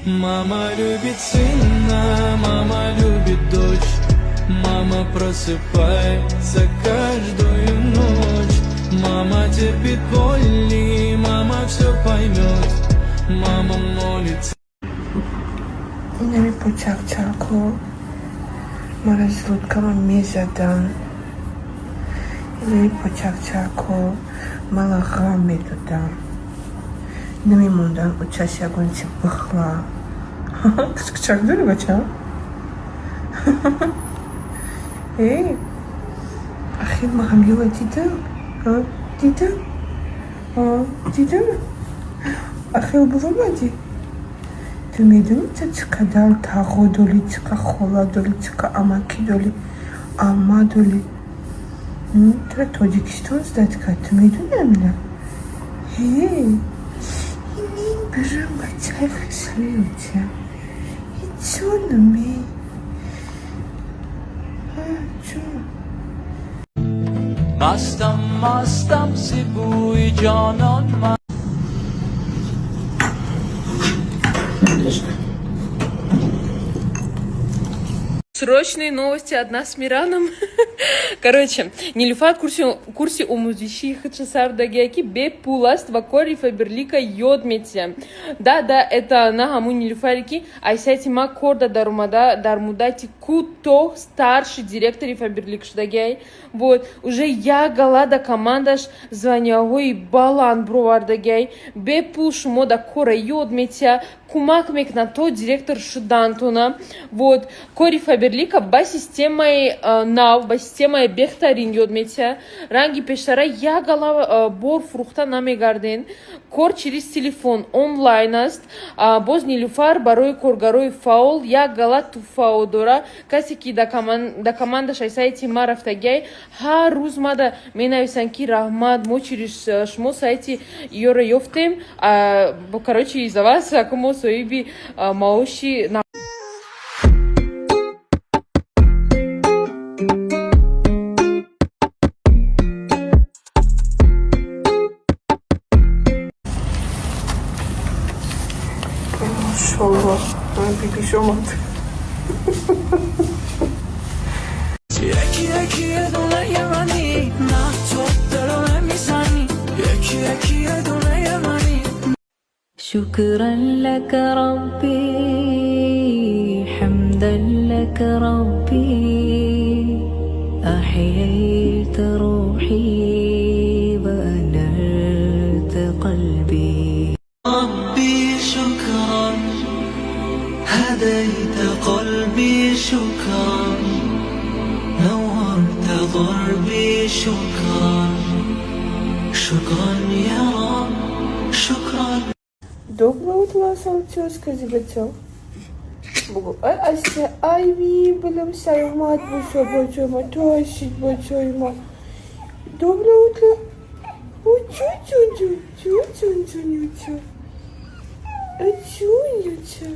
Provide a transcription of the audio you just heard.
Мама любит сына, мама любит дочь. Мама просыпается каждую ночь. Мама терпит боли, мама все поймет. Мама молится. Инами почакчако мара злуткама мезадан. Инами почакчако мала ғам медодан. Намемондан учаш ягон чи бихла. Кучкучак дорӣ, бача? Эй, ахир ма ҳамёва дидам, дидам, дидам. Ахир буромадӣ? Ту медонӣ, ту чӣ қадар тағо дорӣ, чӣ қадар хола дорӣ, чӣ қадар амакӣ дорӣ, амма дорӣ? Тура Тоҷикистон сдать кард, ту медонӣ амина? Ҳе, инин бирам, бачаи хушрӯюча. Ҷонами. Ҷон. Мастам, мастам зи бӯи ҷонон. Срочные новости от нас с Мираном. Короче, Нилюфар курси омӯзишии худша сар дагия, ки бепул аст ва кори Фаберлика ёд метиҳам. Да, это на ҳамун Нилюфаре, ки аз сайти ма корда даромада, дар муддати кӯтоҳ старший директори Фаберлик шудагиай. Вот, уже як гала да командаш званияҳои баланд бировардагиай. Бепул шумо да кора ёд метиҳа, кӯмак мекунад то директор шудантона. Вот, кори Фаберлика ба системаи нав, ба системаи беҳтарин ёд метиҳа. Ранги пештара як гала бор фурӯхта намегарден. Кор через телефон, онлайн аст. Боз Нилюфар барои коргарои фаъол як гала туҳфао дора. Касе ки да командаш аз сайти ма рафтагиай, ҳар рӯз мада менависанд, ки раҳмат, мо через шумо сайти ёро ёфтем. Короче, из-за вас ако мо соҳиби маоши. Машалло, бибиш омад. یکی یکی دونه منی، نه تو دلو نمیزنی، یکی یکی دونه منی. شكرا لك ربي، حمدا لك ربي، أحييت روحي وأنرت قلبي. ربي شكرا، هديت قلبي، شكرا، نورت دربي، شكرا، شكرا يا رب، شكرا. Доброе утро, тёзка, зибачо. Бугу, ай, ася, ай, ви, балам, саймат, бочо, бочо, ма, тошит, бочо, ма. Доброе утро. О, чу, чу, чу, чу, чу, чу, чу, чу. Чу, чу, чу.